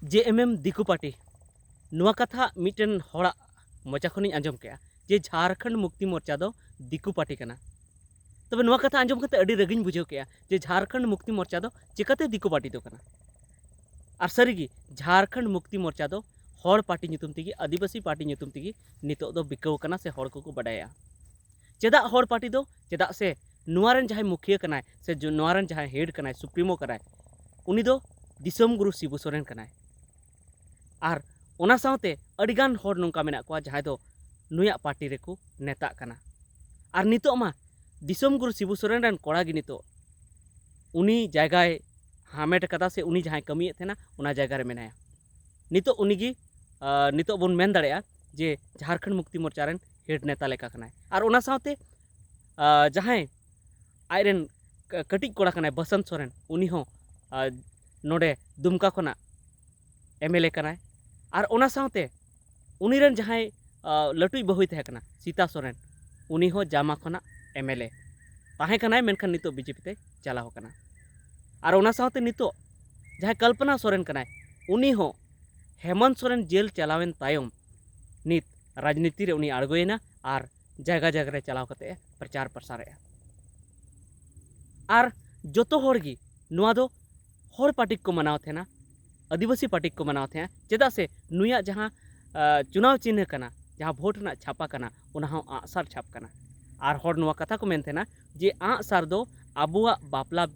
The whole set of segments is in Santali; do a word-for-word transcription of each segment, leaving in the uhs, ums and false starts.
ᱡᱮ ᱮᱢ ᱮᱢ ᱫᱤᱠᱩ ᱯᱟᱨᱴᱤ, ᱱᱚᱣᱟ ᱠᱟᱛᱷᱟ ᱢᱤᱫᱴᱮᱱ ᱦᱚᱲᱟᱜ ᱢᱚᱪᱟ ᱠᱷᱚᱱᱤᱧ ᱟᱸᱡᱚᱢ ᱠᱮᱜᱼᱟ ᱡᱮ ᱡᱷᱟᱲᱠᱷᱚᱸᱰ ᱢᱩᱠᱛᱤ ᱢᱚᱨᱪᱟ ᱫᱚ ᱫᱤᱠᱩ ᱯᱟᱨᱴᱤ ᱠᱟᱱᱟ᱾ ᱛᱚᱵᱮ ᱱᱚᱣᱟ ᱠᱟᱛᱷᱟ ᱟᱸᱡᱚᱢ ᱠᱟᱛᱮ ᱟᱹᱰᱤ ᱨᱟᱹᱜᱤᱧ ᱵᱩᱡᱷᱟᱹᱣ ᱠᱮᱜᱼᱟ ᱡᱮ ᱡᱷᱟᱲᱠᱷᱚᱸᱰ ᱢᱩᱠᱛᱤ ᱢᱚᱨᱪᱟ ᱫᱚ ᱪᱤᱠᱟᱹᱛᱮ ᱫᱤᱠᱩ ᱯᱟᱨᱴᱤ ᱫᱚ ᱠᱟᱱᱟ᱾ ᱟᱨ ᱥᱟᱹᱨᱤᱜᱮ ᱡᱷᱟᱲᱠᱷᱚᱸᱰ ᱢᱩᱠᱛᱤ ᱢᱚᱨᱪᱟ ᱫᱚ ᱦᱚᱲ ᱯᱟᱨᱴᱤ ᱧᱩᱛᱩᱢ ᱛᱮᱜᱮ, ᱟᱹᱫᱤᱵᱟᱹᱥᱤ ᱯᱟᱨᱴᱤ ᱧᱩᱛᱩᱢ ᱛᱮᱜᱮ ᱱᱤᱛᱚᱜ ᱫᱚ ᱵᱤᱠᱟᱹᱣ ᱠᱟᱱᱟ ᱥᱮ ᱦᱚᱲ ᱠᱚᱠᱚ ᱵᱟᱰᱟᱭᱟ᱾ ᱪᱮᱫᱟᱜ ᱦᱚᱲ ᱯᱟᱨᱴᱤ ᱫᱚ? ᱪᱮᱫᱟᱜ ᱥᱮ ᱱᱚᱣᱟ ᱨᱮᱱ ᱡᱟᱦᱟᱸᱭ ᱢᱩᱠᱷᱤᱭᱟᱹ ᱠᱟᱱᱟᱭ ᱥᱮ ᱡᱚ-, ᱱᱚᱣᱟ ᱨᱮᱱ ᱡᱟᱦᱟᱸᱭ ᱦᱮᱰ ᱠᱟᱱᱟᱭ, ᱥᱩᱯᱨᱤᱢᱳ ᱠᱟᱱᱟᱭ, ᱩᱱᱤ ᱫᱚ ᱫᱤᱥᱚᱢ ᱜᱩᱨᱩ ᱥᱤᱵᱩ ᱥᱚᱨᱮᱱ ᱠᱟᱱᱟᱭ᱾ ᱟᱨ ᱚᱱᱟ ᱥᱟᱶᱛᱮ ᱟᱹᱰᱤᱜᱟᱱ ᱦᱚᱲ ᱱᱚᱝᱠᱟ ᱢᱮᱱᱟᱜ ᱠᱚᱣᱟ ᱡᱟᱦᱟᱸᱭ ᱫᱚ ᱱᱩᱭᱟᱜ ᱯᱟᱨᱴᱤ ᱨᱮᱠᱚ ᱱᱮᱛᱟᱜ ᱠᱟᱱᱟ᱾ ᱟᱨ ᱱᱤᱛᱚᱜ ᱢᱟ ᱫᱤᱥᱚᱢ ᱜᱩᱨᱩ ᱥᱤᱵᱩ ᱥᱚᱨᱮᱱ ᱨᱮᱱ ᱠᱚᱲᱟ ᱜᱮ ᱱᱤᱛᱚᱜ ᱩᱱᱤ ᱡᱟᱭᱜᱟᱭ ᱦᱟᱢᱮᱴ ᱠᱟᱫᱟ ᱥᱮ ᱩᱱᱤ ᱡᱟᱦᱟᱸᱭ ᱠᱟᱹᱢᱤᱭᱮᱫ ᱛᱟᱦᱮᱱᱟ ᱚᱱᱟ ᱡᱟᱭᱜᱟ ᱨᱮ ᱢᱮᱱᱟᱭᱟ᱾ ᱱᱤᱛᱚᱜ ᱩᱱᱤᱜᱮ, ᱟᱸ, ᱱᱤᱛᱚᱜ ᱵᱚᱱ ᱢᱮᱱ ᱫᱟᱲᱮᱭᱟᱜᱼᱟ ᱡᱮ ᱡᱷᱟᱲᱠᱷᱚᱸᱰ ᱢᱩᱠᱛᱤ ᱢᱚᱨᱪᱟ ᱨᱮᱱ ᱦᱮᱰ ᱱᱮᱛᱟ ᱞᱮᱠᱟ ᱠᱟᱱᱟᱭ᱾ ᱟᱨ ᱚᱱᱟ ᱥᱟᱶᱛᱮ, ᱟᱸ, ᱡᱟᱦᱟᱸᱭ ᱟᱡᱨᱮᱱ ᱠᱟ-, ᱠᱟᱹᱴᱤᱡ ᱠᱚᱲᱟ ᱠᱟᱱᱟᱭ ᱵᱟᱥᱚᱱᱛ ᱥᱚᱨᱮᱱ, ᱩᱱᱤ ᱦᱚᱸ, ᱟᱸ, ᱱᱚᱰᱮ ᱫᱩᱢᱠᱟ ᱠᱷᱚᱱᱟᱜ ᱮᱢ ᱮᱞ ᱮ ᱠᱟᱱᱟᱭ᱾ ᱟᱨ ᱚᱱᱟ ᱥᱟᱶᱛᱮ ᱩᱱᱤ ᱨᱮᱱ ᱡᱟᱦᱟᱸᱭ, ᱟᱸ, ᱞᱟᱹᱴᱩᱭ ᱵᱟᱹᱦᱩᱭ ᱛᱟᱦᱮᱸ ᱠᱟᱱᱟ ᱥᱤᱛᱟ ᱥᱚᱨᱮᱱ, ᱩᱱᱤ ᱦᱚᱸ ᱡᱟᱢᱟ ᱠᱷᱚᱱᱟᱜ ᱮᱢ ᱮᱞ ᱮ ᱛᱟᱦᱮᱸ ᱠᱟᱱᱟᱭ, ᱢᱮᱱᱠᱷᱟᱱ ᱱᱤᱛᱚᱜ ᱵᱤ ᱡᱮ ᱯᱤ ᱛᱮ ᱪᱟᱞᱟᱣ ᱟᱠᱟᱱᱟ᱾ ᱟᱨ ᱚᱱᱟ ᱥᱟᱶᱛᱮ ᱱᱤᱛᱚᱜ ᱡᱟᱦᱟᱸᱭ ᱠᱚᱞᱯᱚᱱᱟ ᱥᱚᱨᱮᱱ ᱠᱟᱱᱟᱭ, ᱩᱱᱤ ᱦᱚᱸ ᱦᱮᱢᱚᱱᱛ ᱥᱚᱨᱮᱱ ᱡᱮᱞ ᱪᱟᱞᱟᱣᱮᱱ ᱛᱟᱭᱚᱢ ᱱᱤᱛ ᱨᱟᱡᱽᱱᱤᱛᱤ ᱨᱮ ᱩᱱᱤ ᱟᱬᱜᱚᱭᱮᱱᱟ ᱟᱨ ᱡᱟᱭᱜᱟ ᱡᱟᱭᱜᱟ ᱨᱮ ᱪᱟᱞᱟᱣ ᱠᱟᱛᱮ ᱮ ᱯᱨᱚᱪᱟᱨ ᱯᱨᱚᱥᱟᱨᱮᱜᱼᱟ᱾ ᱟᱨ ᱡᱚᱛᱚ ᱦᱚᱲ ᱜᱮ ᱱᱚᱣᱟ ᱫᱚ ᱦᱚᱲ ᱯᱟᱹᱴᱤ ᱠᱚ ᱢᱟᱱᱟᱣ ᱛᱟᱦᱮᱱᱟ, ᱟᱹᱫᱤᱵᱟᱹᱥᱤ ᱯᱟᱹᱴᱤ ᱠᱚ ᱢᱟᱱᱟᱣ ᱛᱟᱦᱮᱸᱜᱼᱟ᱾ ᱪᱮᱫᱟᱜ ᱥᱮ ᱱᱩᱭᱟᱜ ᱡᱟᱦᱟᱸ, ᱟᱸ, ᱪᱩᱱᱟᱣ ᱪᱤᱱᱦᱟᱹ ᱠᱟᱱᱟ, ᱡᱟᱦᱟᱸ ᱵᱷᱳᱴ ᱨᱮᱱᱟᱜ ᱪᱷᱟᱯᱟ ᱠᱟᱱᱟ, ᱚᱱᱟ ᱦᱚᱸ ᱟᱸᱜᱼᱥᱟᱨ ᱪᱷᱟᱯ ᱠᱟᱱᱟ᱾ ᱟᱨ ᱦᱚᱲ ᱱᱚᱣᱟ ᱠᱟᱛᱷᱟ ᱠᱚ ᱢᱮᱱ ᱛᱟᱦᱮᱱᱟ ᱡᱮ ᱟᱸᱜᱼᱥᱟᱨ ᱫᱚ ᱟᱵᱚᱣᱟᱜ ᱵᱟᱯᱞᱟ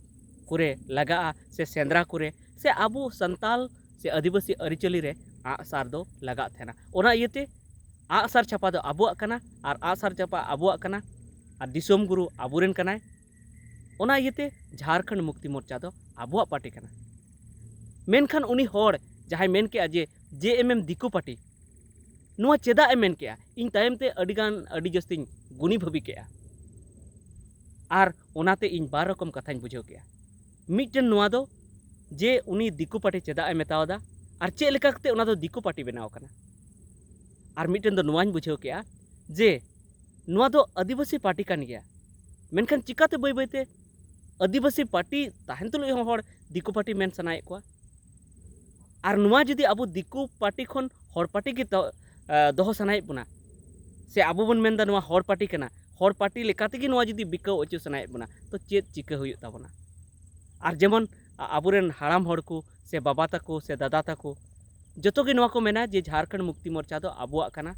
ᱠᱚᱨᱮ ᱞᱟᱜᱟᱜᱼᱟ ᱥᱮ ᱥᱮᱸᱫᱽᱨᱟ ᱠᱚᱨᱮ ᱥᱮ ᱟᱵᱚ ᱥᱟᱱᱛᱟᱞ ᱥᱮ ᱟᱹᱫᱤᱵᱟᱹᱥᱤ ᱟᱹᱨᱤᱪᱟᱹᱞᱤ ᱨᱮ ᱟᱸᱜᱼᱥᱟᱨ ᱫᱚ ᱞᱟᱜᱟᱜ ᱛᱟᱦᱮᱱᱟ᱾ ᱚᱱᱟ ᱤᱭᱟᱹᱛᱮ ᱟᱸᱜᱼᱥᱟᱨ ᱪᱷᱟᱯᱟ ᱫᱚ ᱟᱵᱚᱣᱟᱜ ᱠᱟᱱᱟ ᱟᱨ ᱟᱸᱜᱼᱥᱟᱨ ᱪᱷᱟᱯᱟ ᱟᱵᱚᱣᱟᱜ ᱠᱟᱱᱟ ᱟᱨ ᱫᱤᱥᱚᱢ ᱜᱩᱨᱩ ᱟᱵᱚᱨᱮᱱ ᱠᱟᱱᱟᱭ᱾ ᱚᱱᱟ ᱤᱭᱟᱹᱛᱮ ᱡᱷᱟᱲᱠᱷᱚᱸᱰ ᱢᱩᱠᱛᱤ ᱢᱚᱨᱪᱟ ᱫᱚ ᱟᱵᱚᱣᱟᱜ ᱯᱟᱨᱴᱤ ᱠᱟᱱᱟ᱾ ᱢᱮᱱᱠᱷᱟᱱ ᱩᱱᱤ ᱦᱚᱲ ᱡᱟᱦᱟᱸᱭ ᱢᱮᱱ ᱠᱮᱜᱼᱟ ᱡᱮ ᱡᱮ ᱮᱢ ᱮᱢ ᱫᱤᱠᱩ ᱯᱟᱨᱴᱤ, ᱱᱚᱣᱟ ᱪᱮᱫᱟᱜ ᱮ ᱢᱮᱱ ᱠᱮᱜᱼᱟ? ᱤᱧ ᱛᱟᱭᱚᱢ ᱛᱮ ᱟᱹᱰᱤᱜᱟᱱ, ᱟᱹᱰᱤ ᱡᱟᱹᱥᱛᱤᱧ ᱜᱩᱱᱤ ᱵᱷᱟᱹᱵᱤ ᱠᱮᱜᱼᱟ᱾ ᱟᱨ ᱚᱱᱟᱛᱮ ᱤᱧ ᱵᱟᱨ ᱨᱚᱠᱚᱢ ᱠᱟᱛᱷᱟᱧ ᱵᱩᱡᱷᱟᱹᱣ ᱠᱮᱜᱼᱟ᱾ ᱢᱤᱫᱴᱮᱱ ᱱᱚᱣᱟ ᱫᱚ ᱡᱮ ᱩᱱᱤ ᱫᱤᱠᱩ ᱯᱟᱨᱴᱤ ᱪᱮᱫᱟᱜ ᱮ ᱢᱮᱛᱟᱣᱟᱫᱟ ᱟᱨ ᱪᱮᱫ ᱞᱮᱠᱟ ᱠᱟᱛᱮ ᱚᱱᱟ ᱫᱚ ᱫᱤᱠᱩ ᱯᱟᱨᱴᱤ ᱵᱮᱱᱟᱣ ᱟᱠᱟᱱᱟ᱾ ᱟᱨ ᱢᱤᱫᱴᱮᱱ ᱫᱚ ᱱᱚᱣᱟᱧ ᱵᱩᱡᱷᱟᱹᱣ ᱠᱮᱜᱼᱟ ᱡᱮ ᱱᱚᱣᱟ ᱫᱚ ᱟᱹᱫᱤᱵᱟᱹᱥᱤ ᱯᱟᱨᱴᱤ ᱠᱟᱱ ᱜᱮᱭᱟ, ᱢᱮᱱᱠᱷᱟᱱ ᱪᱤᱠᱟᱹᱛᱮ ᱵᱟᱹᱭ ᱵᱟᱹᱭᱛᱮ ᱟᱹᱫᱤᱵᱟᱹᱥᱤ ᱯᱟᱨᱴᱤ ᱛᱟᱦᱮᱱ ᱛᱩᱞᱩᱡ ᱦᱚᱸ ᱦᱚᱲ ᱫᱤᱠᱩ ᱯᱟᱨᱴᱤ ᱢᱮᱱ ᱥᱟᱱᱟᱭᱮᱫ ᱠᱚᱣᱟ? ᱟᱨ ᱱᱚᱣᱟ ᱡᱩᱫᱤ ᱟᱵᱚ ᱫᱤᱠᱩ ᱯᱟᱨᱴᱤ ᱠᱷᱚᱱ ᱦᱚᱲ ᱯᱟᱨᱴᱤ ᱜᱮ ᱫᱚ-, ᱮ, ᱫᱚᱦᱚ ᱥᱟᱱᱟᱭᱮᱫ ᱵᱚᱱᱟ, ᱥᱮ ᱟᱵᱚ ᱵᱚᱱ ᱢᱮᱱᱫᱟ ᱱᱚᱣᱟ ᱦᱚᱲ ᱯᱟᱨᱴᱤ ᱠᱟᱱᱟ, ᱦᱚᱲ ᱯᱟᱨᱴᱤ ᱞᱮᱠᱟ ᱛᱮᱜᱮ ᱱᱚᱣᱟ ᱡᱩᱫᱤ ᱵᱤᱠᱟᱹᱣ ᱦᱚᱪᱚ ᱥᱟᱱᱟᱭᱮᱫ ᱵᱚᱱᱟ, ᱛᱚ ᱪᱮᱫ ᱪᱤᱠᱟᱹ ᱦᱩᱭᱩᱜ ᱛᱟᱵᱚᱱᱟ? ᱟᱨ ᱡᱮᱢᱚᱱ ᱟ-, ᱟᱵᱚᱨᱮᱱ ᱦᱟᱲᱟᱢ ᱦᱚᱲ ᱠᱚ ᱥᱮ ᱵᱟᱵᱟ ᱛᱟᱠᱚ ᱥᱮ ᱫᱟᱫᱟ ᱛᱟᱠᱚ ᱡᱚᱛᱚ ᱜᱮ ᱱᱚᱣᱟ ᱠᱚ ᱢᱮᱱᱟ ᱡᱮ ᱡᱷᱟᱲᱠᱷᱚᱸᱰ ᱢᱩᱠᱛᱤ ᱢᱳᱨᱪᱟ ᱫᱚ ᱟᱵᱚᱣᱟᱜ ᱠᱟᱱᱟ,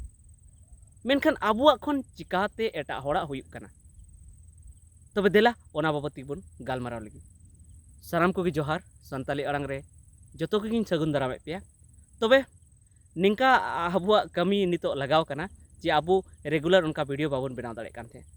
ᱢᱮᱱᱠᱷᱟᱱ ᱟᱵᱚᱣᱟᱜ ᱠᱷᱚᱱ ᱪᱤᱠᱟᱛᱮ ᱮᱴᱟᱜ ᱦᱚᱲᱟᱜ ᱦᱩᱭᱩᱜ ᱠᱟᱱᱟ? ᱛᱚᱵᱮ ᱫᱮᱞᱟ, ᱚᱱᱟ ᱵᱟᱵᱚᱛ ᱛᱮᱜᱮ ᱵᱚᱱ ᱜᱟᱞᱢᱟᱨᱟᱣ ᱞᱮᱜᱮ᱾ ᱥᱟᱱᱟᱢ ᱠᱚᱜᱮ ᱡᱚᱦᱟᱨ, ᱥᱟᱱᱛᱟᱞᱤ ᱟᱲᱟᱝ ᱨᱮ ᱡᱚᱛᱚ ᱠᱚᱜᱮᱧ ᱥᱟᱹᱜᱩᱱ ᱫᱟᱨᱟᱢᱮᱫ ᱯᱮᱭᱟ᱾ ᱛᱚᱵᱮ ᱱᱤᱝᱠᱟ ᱟᱵᱚᱣᱟᱜ ᱠᱟᱹᱢᱤ ᱱᱤᱛᱚᱜ ᱞᱟᱜᱟᱣ ᱠᱟᱱᱟ ᱡᱮ ᱟᱵᱚ ᱨᱮᱜᱩᱞᱟᱨ ᱚᱱᱠᱟ ᱵᱷᱤᱰᱤᱭᱳ ᱵᱟᱵᱚᱱ ᱵᱮᱱᱟᱣ ᱫᱟᱲᱮᱭᱟᱜ ᱠᱟᱱ ᱛᱟᱦᱮᱸᱫ,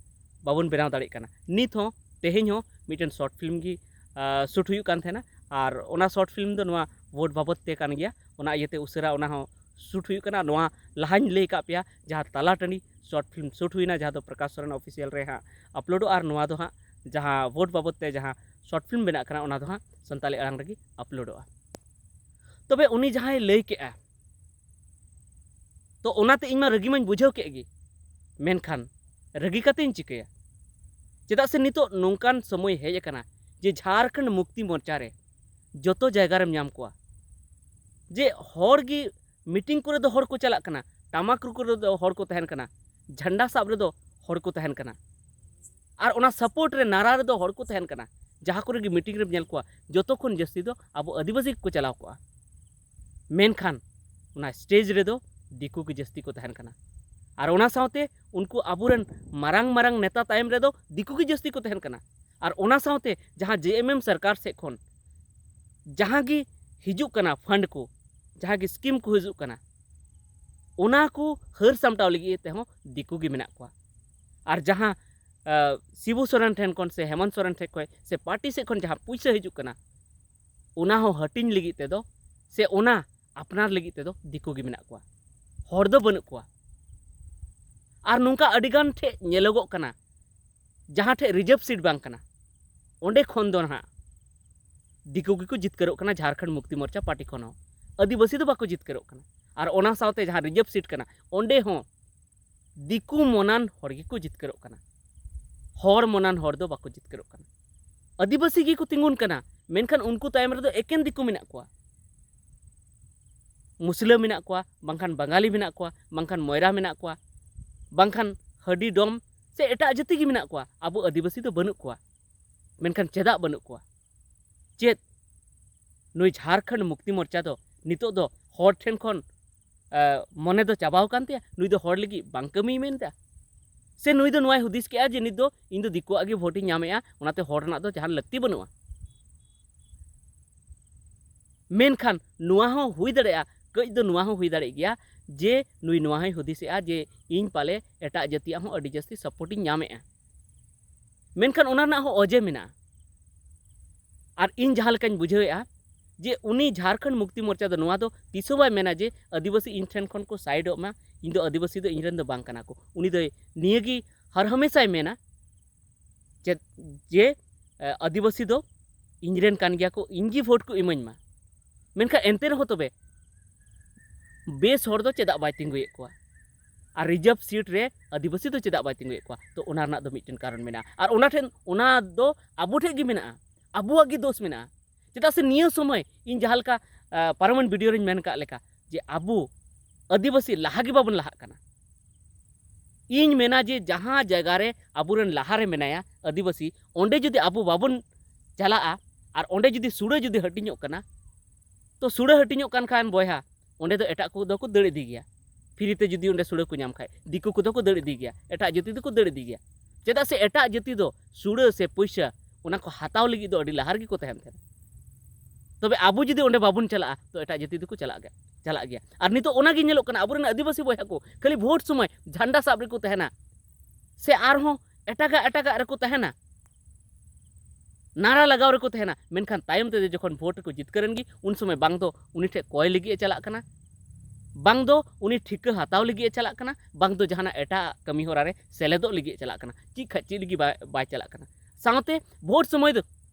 ᱵᱟᱵᱚᱱ ᱵᱮᱱᱟᱣ ᱫᱟᱲᱮᱭᱟᱜ ᱠᱟᱱᱟ᱾ ᱱᱤᱛ ᱦᱚᱸ, ᱛᱮᱦᱮᱧ ᱦᱚᱸ ᱢᱤᱫᱴᱮᱱ ᱥᱚᱨᱴ ᱯᱷᱤᱞᱢ ᱜᱮ, ᱟ, ᱥᱩᱴ ᱦᱩᱭᱩᱜ ᱠᱟᱱ ᱛᱟᱦᱮᱱᱟ, ᱟᱨ ᱚᱱᱟ ᱥᱚᱨᱴ ᱯᱷᱤᱞᱢ ᱫᱚ ᱱᱚᱣᱟ ᱵᱷᱳᱴ ᱵᱟᱵᱚᱛ ᱛᱮ ᱠᱟᱱ ᱜᱮᱭᱟ᱾ ᱚᱱᱟ ᱤᱭᱟᱹᱛᱮ ᱩᱥᱟᱹᱨᱟ ᱚᱱᱟ ᱦᱚᱸ ᱥᱩᱴ ᱦᱩᱭᱩᱜ ᱠᱟᱱᱟ᱾ ᱱᱚᱣᱟ ᱞᱟᱦᱟᱧ ᱞᱟᱹᱭ ᱟᱠᱟᱫ ᱯᱮᱭᱟ, ᱡᱟᱦᱟᱸ ᱛᱟᱞᱟ ᱴᱟᱺᱰᱤ ᱥᱚᱨᱴ ᱯᱷᱤᱞᱢ ᱥᱩᱴ ᱦᱩᱭᱱᱟ, ᱡᱟᱦᱟᱸ ᱫᱚ ᱯᱨᱚᱠᱟᱥ ᱥᱚᱨᱮᱱ ᱚᱯᱷᱤᱥᱤᱭᱟᱞ ᱨᱮ ᱦᱟᱸᱜ ᱟᱯᱞᱳᱰᱚᱜᱼᱟ, ᱟᱨ ᱱᱚᱣᱟ ᱫᱚ ᱦᱟᱸᱜ ᱡᱟᱦᱟᱸ ᱵᱷᱳᱴ ᱵᱟᱵᱚᱛ ᱛᱮ ᱡᱟᱦᱟᱸ ᱥᱚᱨᱴ ᱯᱷᱤᱞᱢ ᱵᱮᱱᱟᱜ ᱠᱟᱱᱟ, ᱚᱱᱟ ᱫᱚ ᱦᱟᱸᱜ ᱥᱟᱱᱛᱟᱞᱤ ᱟᱲᱟᱝ ᱨᱮᱜᱮ ᱟᱯᱞᱳᱰᱚᱜᱼᱟ᱾ ᱛᱚᱵᱮ ᱩᱱᱤ ᱡᱟᱦᱟᱸᱭ ᱞᱟᱹᱭ ᱠᱮᱜᱼᱟ, ᱛᱚ ᱚᱱᱟᱛᱮ ᱤᱧ ᱢᱟ ᱨᱟᱹᱜᱤ ᱢᱟᱧ ᱵᱩᱡᱷᱟᱹᱣ ᱠᱮᱜ ᱜᱮ, ᱢᱮᱱᱠᱷᱟᱱ ᱨᱟᱹᱜᱤ ᱠᱟᱛᱮᱧ ᱪᱤᱠᱟᱹᱭᱟ? ᱪᱮᱫᱟᱜ ᱥᱮ ᱱᱤᱛᱚᱜ ᱱᱚᱝᱠᱟᱱ ᱥᱚᱢᱚᱭ ᱦᱮᱡ ᱟᱠᱟᱱᱟ ᱡᱮ ᱡᱷᱟᱲᱠᱷᱚᱸᱰ ᱢᱩᱠᱛᱤ ᱢᱳᱨᱪᱟ ᱨᱮ ᱡᱚᱛᱚ ᱡᱟᱭᱜᱟ ᱨᱮᱢ ᱧᱟᱢ ᱠᱚᱣᱟ, ᱡᱮ ᱦᱚᱲ ᱜᱮ ᱢᱤᱴᱤᱝ ᱠᱚᱨᱮ ᱫᱚ ᱦᱚᱲ ᱠᱚ ᱪᱟᱞᱟᱜ ᱠᱟᱱᱟ, ᱴᱟᱢᱟᱠ ᱨᱩ ᱠᱚᱨᱮ ᱫᱚ ᱦᱚᱲ ᱠᱚ ᱛᱟᱦᱮᱱ ᱠᱟᱱᱟ, ᱡᱷᱟᱱᱰᱟ ᱥᱟᱵ ᱨᱮᱫᱚ ᱦᱚᱲ ᱠᱚ ᱛᱟᱦᱮᱱ ᱠᱟᱱᱟ, ᱟᱨ ᱚᱱᱟ ᱥᱟᱯᱳᱨᱴ ᱨᱮ ᱱᱟᱨᱟ ᱨᱮᱫᱚ ᱦᱚᱲ ᱠᱚ ᱛᱟᱦᱮᱱ ᱠᱟᱱᱟ᱾ ᱡᱟᱦᱟᱸ ᱠᱚᱨᱮ ᱜᱮ ᱢᱤᱴᱤᱝ ᱨᱮᱢ ᱧᱮᱞ ᱠᱚᱣᱟ, ᱡᱚᱛᱚ ᱠᱷᱚᱱ ᱡᱟᱹᱥᱛᱤ ᱫᱚ ᱟᱵᱚ ᱟᱹᱫᱤᱵᱟᱹᱥᱤ ᱜᱮᱠᱚ ᱪᱟᱞᱟᱣ ᱠᱚᱜᱼᱟ᱾ ᱢᱮᱱᱠᱷᱟᱱ ᱚᱱᱟ ᱥᱴᱮᱡᱽ ᱨᱮᱫᱚ ᱫᱤᱠᱩ ᱜᱮ ᱡᱟᱹᱥᱛᱤ ᱠᱚ ᱛᱟᱦᱮᱱ ᱠᱟᱱᱟ᱾ ᱟᱨ ᱚᱱᱟ ᱥᱟᱶᱛᱮ ᱩᱱᱠᱩ ᱟᱵᱚᱨᱮᱱ ᱢᱟᱨᱟᱝ ᱢᱟᱨᱟᱝ ᱱᱮᱛᱟ ᱛᱟᱭᱚᱢ ᱨᱮᱫᱚ ᱫᱤᱠᱩ ᱜᱮ ᱡᱟᱹᱥᱛᱤ ᱠᱚ ᱛᱟᱦᱮᱱ ᱠᱟᱱᱟ᱾ ᱟᱨ ᱚᱱᱟ ᱥᱟᱶᱛᱮ ᱡᱟᱦᱟᱸ ᱡᱮ ᱮᱢ ᱮᱢ ᱥᱚᱨᱠᱟᱨ ᱥᱮᱫ ᱠᱷᱚᱱ ᱡᱟᱦᱟᱸ ᱜᱮ ᱦᱤᱡᱩᱜ ᱠᱟᱱᱟ ᱯᱷᱟᱱᱰ ᱠᱚ, ᱡᱟᱦᱟᱸ ᱜᱮ ᱥᱠᱤᱢ ᱠᱚ ᱦᱤᱡᱩᱜ ᱠᱟᱱᱟ, ᱚᱱᱟ ᱠᱚ ᱦᱟᱹᱨ ᱥᱟᱢᱴᱟᱣ ᱞᱟᱹᱜᱤᱫ ᱛᱮᱦᱚᱸ ᱫᱤᱠᱩ ᱜᱮ ᱢᱮᱱᱟᱜ ᱠᱚᱣᱟ᱾ ᱟᱨ ᱡᱟᱦᱟᱸ, ᱟ, ᱥᱤᱵᱩ ᱥᱚᱨᱮᱱ ᱴᱷᱮᱱ ᱠᱷᱚᱱ ᱥᱮ ᱦᱮᱢᱚᱱᱛ ᱥᱚᱨᱮᱱ ᱴᱷᱮᱱ ᱠᱷᱚᱱ ᱥᱮ ᱯᱟᱨᱴᱤ ᱥᱮᱫ ᱠᱷᱚᱱ ᱡᱟᱦᱟᱸ ᱯᱩᱭᱥᱟᱹ ᱦᱤᱡᱩᱜ ᱠᱟᱱᱟ, ᱚᱱᱟ ᱦᱚᱸ ᱦᱟᱹᱴᱤᱧ ᱞᱟᱹᱜᱤᱫ ᱛᱮᱫᱚ ᱥᱮ ᱚᱱᱟ ᱟᱯᱱᱟᱨ ᱞᱟᱹᱜᱤᱫ ᱛᱮᱫᱚ ᱫᱤᱠᱩ ᱜᱮ ᱢᱮᱱᱟᱜ ᱠᱚᱣᱟ, ᱦᱚᱲ ᱫᱚ ᱵᱟᱹᱱᱩᱜ ᱠᱚᱣᱟ᱾ ᱟᱨ ᱱᱚᱝᱠᱟ ᱟᱹᱰᱤᱜᱟᱱ ᱴᱷᱮᱡ ᱧᱮᱞᱚᱜᱚᱜ ᱠᱟᱱᱟ, ᱡᱟᱦᱟᱸ ᱴᱷᱮᱡ ᱨᱤᱡᱟᱨᱵᱷ ᱥᱤᱴ ᱵᱟᱝ ᱠᱟᱱᱟ, ᱚᱸᱰᱮ ᱠᱷᱚᱱ ᱫᱚ ᱱᱟᱦᱟᱜ ᱫᱤᱠᱩ ᱜᱮᱠᱚ ᱡᱤᱛᱠᱟᱹᱨᱚᱜ ᱠᱟᱱᱟ, ᱡᱷᱟᱲᱠᱷᱚᱸᱰ ᱢᱩᱠᱛᱤ ᱢᱳᱨᱪᱟ ᱯᱟᱨᱴᱤ ᱠᱷᱚᱱ ᱦᱚᱸ᱾ ᱟᱹᱫᱤᱵᱟᱹᱥᱤ ᱫᱚ ᱵᱟᱠᱚ ᱡᱤᱛᱠᱟᱹᱨᱚᱜ ᱠᱟᱱᱟ᱾ ᱟᱨ ᱚᱱᱟ ᱥᱟᱶᱛᱮ ᱡᱟᱦᱟᱸ ᱨᱤᱡᱟᱨᱵᱷ ᱥᱤᱴ ᱠᱟᱱᱟ, ᱚᱸᱰᱮ ᱦᱚᱸ ᱫᱤᱠᱩ ᱢᱚᱱᱟᱱ ᱦᱚᱲ ᱜᱮᱠᱚ ᱡᱤᱛᱠᱟᱹᱨᱚᱜ ᱠᱟᱱᱟ, ᱦᱚᱲ ᱢᱚᱱᱟᱱ ᱦᱚᱲ ᱫᱚ ᱵᱟᱠᱚ ᱡᱤᱛᱠᱟᱹᱨᱚᱜ ᱠᱟᱱᱟ᱾ ᱟᱹᱫᱤᱵᱟᱹᱥᱤ ᱜᱮᱠᱚ ᱛᱤᱸᱜᱩᱱ ᱠᱟᱱᱟ, ᱢᱮᱱᱠᱷᱟᱱ ᱩᱱᱠᱩ ᱛᱟᱭᱚᱢ ᱨᱮᱫᱚ ᱮᱠᱮᱱ ᱫᱤᱠᱩ ᱢᱮᱱᱟᱜ ᱠᱚᱣᱟ᱾ ᱢᱩᱥᱞᱟᱹ ᱢᱮᱱᱟᱜ ᱠᱚᱣᱟ, ᱵᱟᱝᱠᱷᱟᱱ ᱵᱟᱝᱜᱟᱞᱤ ᱢᱮᱱᱟᱜ ᱠᱚᱣᱟ, ᱵᱟᱝᱠᱷᱟᱱ ᱢᱚᱭᱨᱟ ᱢᱮᱱᱟᱜ ᱠᱚᱣᱟ, ᱵᱟᱝᱠᱷᱟᱱ ᱦᱟᱹᱰᱤ ᱰᱚᱢ ᱥᱮ ᱮᱴᱟᱜ ᱡᱟᱹᱛᱤ ᱜᱮ ᱢᱮᱱᱟᱜ ᱠᱚᱣᱟ, ᱟᱵᱚ ᱟᱹᱫᱤᱵᱟᱹᱥᱤ ᱫᱚ ᱵᱟᱹᱱᱩᱜ ᱠᱚᱣᱟ᱾ ᱢᱮᱱᱠᱷᱟᱱ ᱪᱮᱫᱟᱜ ᱵᱟᱹᱱᱩᱜ ᱠᱚᱣᱟ? ᱪᱮᱫ ᱱᱩᱭ ᱡᱷᱟᱲᱠᱷᱚᱸᱰ ᱢᱩᱠᱛᱤ ᱢᱳᱨᱪᱟ ᱫᱚ ᱱᱤᱛᱚᱜ ᱫᱚ ᱦᱚᱲ ᱴᱷᱮᱱ ᱠᱷᱚᱱ ᱢᱚᱱᱮ ᱫᱚ ᱪᱟᱵᱟᱣ ᱟᱠᱟᱱ ᱛᱟᱭᱟ? ᱱᱩᱭ ᱫᱚ ᱦᱚᱲ ᱞᱟᱹᱜᱤᱫ ᱵᱟᱝ ᱠᱟᱹᱢᱤᱭ ᱢᱮᱱ ᱮᱫᱟ? ᱥᱮ ᱱᱩᱭ ᱫᱚ ᱱᱚᱣᱟᱭ ᱦᱩᱫᱤᱥ ᱠᱮᱜᱼᱟ ᱡᱮ ᱱᱤᱛ ᱫᱚ ᱤᱧ ᱫᱚ ᱫᱤᱠᱩᱣᱟᱜ ᱜᱮ ᱵᱷᱳᱴ ᱤᱧ ᱧᱟᱢᱮᱜᱼᱟ, ᱚᱱᱟᱛᱮ ᱦᱚᱲ ᱨᱮᱱᱟᱜ ᱫᱚ ᱡᱟᱦᱟᱱ ᱞᱟᱹᱠᱛᱤ ᱵᱟᱹᱱᱩᱜᱼᱟ? ᱢᱮᱱᱠᱷᱟᱱ ᱱᱚᱣᱟ ᱦᱚᱸ ᱦᱩᱭ ᱫᱟᱲᱮᱭᱟᱜᱼᱟ, ᱠᱟᱹᱡ ᱫᱚ ᱱᱚᱣᱟ ᱦᱚᱸ ᱦᱩᱭ ᱫᱟᱲᱮᱭᱟᱜ ᱜᱮᱭᱟ ᱡᱮ ᱱᱩᱭ ᱱᱚᱣᱟ ᱦᱚᱸᱭ ᱦᱩᱫᱤᱥᱮᱜᱼᱟ ᱡᱮ ᱤᱧ ᱯᱟᱞᱮ ᱮᱴᱟᱜ ᱡᱟᱹᱛᱤᱭᱟᱜ ᱦᱚᱸ ᱟᱹᱰᱤ ᱡᱟᱹᱥᱛᱤ ᱥᱟᱯᱳᱨᱴ ᱤᱧ ᱧᱟᱢᱮᱜᱼᱟ᱾ ᱢᱮᱱᱠᱷᱟᱱ ᱚᱱᱟ ᱨᱮᱱᱟᱜ ᱦᱚᱸ ᱚᱡᱮ ᱢᱮᱱᱟᱜᱼᱟ᱾ ᱟᱨ ᱤᱧ ᱡᱟᱦᱟᱸ ᱞᱮᱠᱟᱧ ᱵᱩᱡᱷᱟᱹᱣᱮᱜᱼᱟ ᱡᱮ ᱩᱱᱤ ᱡᱷᱟᱲᱠᱷᱚᱸᱰ ᱢᱩᱠᱛᱤ ᱢᱳᱨᱪᱟ ᱫᱚ ᱱᱚᱣᱟ ᱫᱚ ᱛᱤᱥ ᱦᱚᱸ ᱵᱟᱭ ᱢᱮᱱᱟ ᱡᱮ ᱟᱹᱫᱤᱵᱟᱹᱥᱤ ᱤᱧ ᱴᱷᱮᱱ ᱠᱷᱚᱱ ᱠᱚ ᱥᱟᱭᱤᱰᱚᱜ ᱢᱟ, ᱤᱧ ᱫᱚ ᱟᱹᱫᱤᱵᱟᱹᱥᱤ ᱫᱚ ᱤᱧ ᱨᱮᱱ ᱫᱚ ᱵᱟᱝ ᱠᱟᱱᱟ ᱠᱚ᱾ ᱩᱱᱤ ᱫᱚᱭ ᱱᱤᱭᱟᱹᱜᱮ ᱦᱟᱨ ᱦᱟᱢᱮᱥᱟᱭ ᱢᱮᱱᱟ ᱪᱮᱫ ᱡᱮ ᱟᱹᱫᱤᱵᱟᱹᱥᱤ ᱫᱚ ᱤᱧ ᱨᱮᱱ ᱠᱟᱱ ᱜᱮᱭᱟ ᱠᱚ, ᱤᱧ ᱜᱮ ᱵᱷᱳᱴ ᱠᱚ ᱤᱢᱟᱹᱧ ᱢᱟ᱾ ᱢᱮᱱᱠᱷᱟᱱ ᱮᱱᱛᱮ ᱨᱮᱦᱚᱸ ᱛᱚᱵᱮ ᱵᱮᱥ ᱦᱚᱲ ᱫᱚ ᱪᱮᱫᱟᱜ ᱵᱟᱭ ᱛᱤᱸᱜᱩᱭᱮᱫ ᱠᱚᱣᱟ? ᱟᱨ ᱨᱤᱡᱟᱨᱵᱷ ᱥᱤᱴ ᱨᱮ ᱟᱹᱫᱤᱵᱟᱹᱥᱤ ᱫᱚ ᱪᱮᱫᱟᱜ ᱵᱟᱭ ᱛᱤᱸᱜᱩᱭᱮᱫ ᱠᱚᱣᱟ? ᱛᱚ ᱚᱱᱟ ᱨᱮᱱᱟᱜ ᱫᱚ ᱢᱤᱫᱴᱮᱱ ᱠᱟᱨᱚᱱ ᱢᱮᱱᱟᱜᱼᱟ᱾ ᱟᱨ ᱚᱱᱟ ᱴᱷᱮᱱ, ᱚᱱᱟ ᱫᱚ ᱟᱵᱚ ᱴᱷᱮᱱ ᱜᱮ ᱢᱮᱱᱟᱜᱼᱟ, ᱟᱵᱚᱣᱟᱜ ᱜᱮ ᱫᱳᱥ ᱢᱮᱱᱟᱜᱼᱟ᱾ ᱪᱮᱫᱟᱜ ᱥᱮ ᱱᱤᱭᱟᱹ ᱥᱚᱢᱚᱭ ᱤᱧ ᱡᱟᱦᱟᱸ ᱞᱮᱠᱟ ᱯᱟᱨᱚᱢᱮᱱ ᱵᱷᱤᱰᱤᱭᱳ ᱨᱮᱧ ᱢᱮᱱ ᱠᱟᱜ ᱞᱮᱠᱟ ᱡᱮ ᱟᱵᱚ ᱟᱹᱫᱤᱵᱟᱹᱥᱤ ᱞᱟᱦᱟ ᱜᱮ ᱵᱟᱵᱚᱱ ᱞᱟᱦᱟᱜ ᱠᱟᱱᱟ᱾ ᱤᱧ ᱢᱮᱱᱟ ᱡᱮ ᱡᱟᱦᱟᱸ ᱡᱟᱭᱜᱟ ᱨᱮ ᱟᱵᱚᱨᱮᱱ ᱞᱟᱦᱟᱨᱮ ᱢᱮᱱᱟᱭᱟ ᱟᱹᱫᱤᱵᱟᱹᱥᱤ, ᱚᱸᱰᱮ ᱡᱩᱫᱤ ᱟᱵᱚ ᱵᱟᱵᱚᱱ ᱪᱟᱞᱟᱜᱼᱟ ᱟᱨ ᱚᱸᱰᱮ ᱡᱩᱫᱤ ᱥᱩᱲᱟᱹ ᱡᱩᱫᱤ ᱦᱟᱹᱴᱤᱧᱚᱜ ᱠᱟᱱᱟ, ᱛᱚ ᱥᱩᱲᱟᱹ ᱦᱟᱹᱴᱤᱧᱚᱜ ᱠᱟᱱ ᱠᱷᱟᱱ ᱵᱚᱭᱦᱟ, ᱚᱸᱰᱮ ᱫᱚ ᱮᱴᱟᱜ ᱠᱚᱫᱚ ᱠᱚ ᱫᱟᱹᱲ ᱤᱫᱤ ᱜᱮᱭᱟ᱾ ᱯᱷᱤᱨᱤ ᱛᱮ ᱡᱩᱫᱤ ᱚᱸᱰᱮ ᱥᱩᱲᱟᱹ ᱠᱚ ᱧᱟᱢ ᱠᱷᱟᱡ, ᱫᱤᱠᱩ ᱠᱚᱫᱚ ᱠᱚ ᱫᱟᱹᱲ ᱤᱫᱤ ᱜᱮᱭᱟ, ᱮᱴᱟᱜ ᱡᱟᱹᱛᱤ ᱫᱚᱠᱚ ᱫᱟᱹᱲ ᱤᱫᱤ ᱜᱮᱭᱟ᱾ ᱪᱮᱫᱟᱜ ᱥᱮ ᱮᱴᱟᱜ ᱡᱟᱹᱛᱤ ᱫᱚ ᱥᱩᱲᱟᱹ ᱥᱮ ᱯᱩᱭᱥᱟᱹ ᱚᱱᱟ ᱠᱚ ᱦᱟᱛᱟᱣ ᱞᱟᱹᱜᱤᱫ ᱫᱚ ᱟᱹᱰᱤ ᱞᱟᱦᱟ ᱨᱮᱜᱮ ᱠᱚ ᱛᱟᱦᱮᱱ ᱛᱟᱦᱮᱱᱟ᱾ ᱛᱚᱵᱮ ᱟᱵᱚ ᱡᱩᱫᱤ ᱚᱸᱰᱮ ᱵᱟᱵᱚᱱ ᱪᱟᱞᱟᱜᱼᱟ, ᱛᱚ ᱮᱴᱟᱜ ᱡᱟᱹᱛᱤ ᱫᱚᱠᱚ ᱪᱟᱞᱟᱜ ᱜᱮᱭᱟ, ᱪᱟᱞᱟᱜ ᱜᱮᱭᱟ᱾ ᱟᱨ ᱱᱤᱛᱚᱜ ᱚᱱᱟᱜᱮ ᱧᱮᱞᱚᱜ ᱠᱟᱱᱟ, ᱟᱵᱚᱨᱮᱱ ᱟᱹᱫᱤᱵᱟᱹᱥᱤ ᱵᱚᱭᱦᱟ ᱠᱚ ᱠᱷᱟᱹᱞᱤ ᱵᱷᱳᱴ ᱥᱚᱢᱚᱭ ᱡᱷᱟᱱᱰᱟ ᱥᱟᱵ ᱨᱮᱠᱚ ᱛᱟᱦᱮᱱᱟ, ᱥᱮ ᱟᱨᱦᱚᱸ ᱮᱴᱟᱜᱟᱜ ᱮᱴᱟᱜᱟᱜ ᱨᱮᱠᱚ ᱛᱟᱦᱮᱱᱟ, ᱱᱟᱨᱟ ᱞᱟᱜᱟᱣ ᱨᱮᱠᱚ ᱛᱟᱦᱮᱱᱟ᱾ ᱢᱮᱱᱠᱷᱟᱱ ᱛᱟᱭᱚᱢ ᱛᱮ ᱡᱚᱠᱷᱚᱱ ᱵᱷᱳᱴ ᱨᱮᱠᱚ ᱡᱤᱛᱠᱟᱹᱨ ᱮᱱ ᱜᱮ, ᱩᱱ ᱥᱚᱢᱚᱭ ᱵᱟᱝ ᱫᱚ ᱩᱱᱤ ᱴᱷᱮᱱ ᱠᱚᱭ ᱞᱟᱹᱜᱤᱫ ᱮ ᱪᱟᱞᱟᱜ ᱠᱟᱱᱟ, ᱵᱟᱝ ᱫᱚ ᱩᱱᱤ ᱴᱷᱤᱠᱟᱹ ᱦᱟᱛᱟᱣ ᱞᱟᱹᱜᱤᱫ ᱮ ᱪᱟᱞᱟᱜ ᱠᱟᱱᱟ, ᱵᱟᱝ ᱫᱚ ᱡᱟᱦᱟᱱᱟᱜ ᱮᱴᱟᱜ ᱠᱟᱹᱢᱤ ᱦᱚᱨᱟ ᱨᱮ ᱥᱮᱞᱮᱫᱚᱜ ᱞᱟᱹᱜᱤᱫ ᱮ ᱪᱟᱞᱟᱜ ᱠᱟᱱᱟ᱾ ᱪᱮᱫ ᱠᱷᱟᱡ ᱪᱮᱫ ᱞᱟᱹᱜᱤᱫ ᱵᱟᱭ, ᱵᱟᱭ ᱪᱟᱞᱟᱜ ᱠᱟᱱᱟ? ᱥᱟᱶᱛᱮ ᱵᱷᱳᱴ ᱥᱚᱢᱚᱭ ᱫᱚ